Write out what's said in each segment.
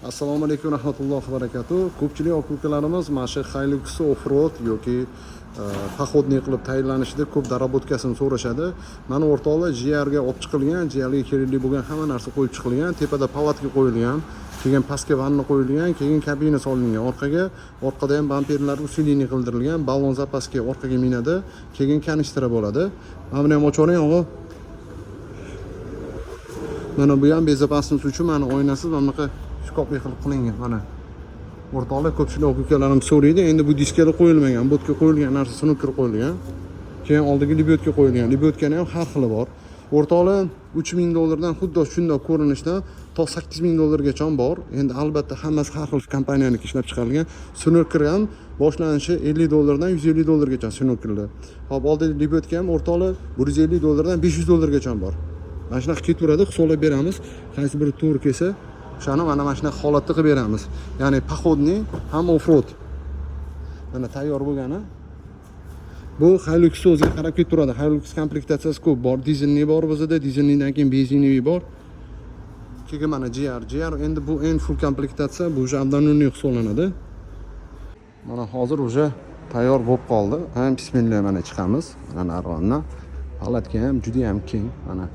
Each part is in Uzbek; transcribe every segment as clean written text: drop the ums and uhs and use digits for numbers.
Assalomu alaykum rahmatullohi va barakatuh. Ko'pchilik aka-ukalarimiz mana shu Hilux off-road yoki походный qilib tayinlanishida ko'p доработка sini so'rashadi. Mana, o'rtoqlar, GRga olib chiqilgan, GRga kerakli bo'lgan hamma narsa qo'yib chiqilgan. Tepada палатка qo'yilgan, keyin pastga vanna qo'yilgan, keyin kabina solingan. Orqaga, orqada ham bamperlar усиление qildirilgan, ballon запаска orqaga minadi, keyin kanistra bo'ladi. Mana buni ham ochib oling, og'a. Mana bu ham безопасность uchun mana oynasiz mana bunaqa shkafli qilib qilingan mana. O'rtoqlar, ko'pchilik aka-ukalarimiz so'raydi. Endi bu diskalar qo'yilmagan, bu yerga qo'yilgan narsa snooker qo'yilgan. Keyin oldiga лебёдка qo'yilgan. Лебёдка ni ham har xili bor. O'rtoqlar, 3000 dollardan xuddi shundoq ko'rinishda to 8000 dollargacha bor. Endi albatta hammasi har xil kompaniyaniki ishlab chiqarilgan. Snooker ham boshlanishi 50 dollardan 150 dollargacha snookerlar. Hop, oldingi лебёдка ham, o'rtoqlar, 150 dollardan 500 dollargacha bor. Mana shunaqa ketaveradi, hisoblab beramiz. Qaysi biri to'g'ri kelsa, o'shani mana shunaqa holatda qilib beramiz. Ya'ni походный ham off-road. Mana tayyor bo'lgani. Bu Hilux o'ziga qarab ketaveradi. Hilux komplektatsiyasi ko'p bor. Дизельный bor bizda, дизельный dan keyin benzinli bor. Keyin mana GR, GR endi bu eng full komplektatsiya, bu уже обновленный hisoblanadi. Mana hozir уже tayyor bo'lib qoldi. Ha, bismillah, mana chiqamiz. Mana narvondan. Палатка ham juda ham keng, mana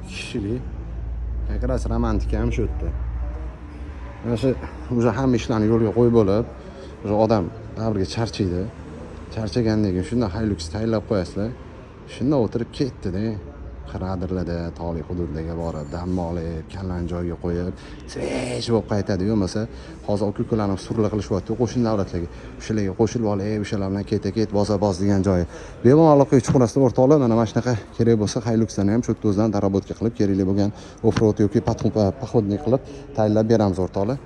kishilik. Как раз romantika ham shu yerda. Mana shu уже hamma ishlarni yo'lga qo'yib bo'lib, уже odam baribir charchaydi. Charchagandan keyin shunday Hilux tayyorlab qo'yasizlar. Shunda o'tirib ketdi-da. Qiradirlarda, tog'li hududlarga borib, dam olib, kallani joyiga qo'yib, свеж bo'lib qaytadi. Bo'lmasa, hozir aka-ukalarimiz turlar qilishyapti qo'shni davlatlarga. O'shalarga qo'shilib olib, o'shalar bilan keta ket, boza bos degan joyi. Bemalol aloqaga chiqaverasizlar, o'rtoqlar. Mana shunaqa kerak bo'lsa, Hiluxlarni ham shu yerda o'zidan доработка qilib, kerakli bo'lgan off-road yoki походный qilib tayyorlab beramiz, o'rtoqlar.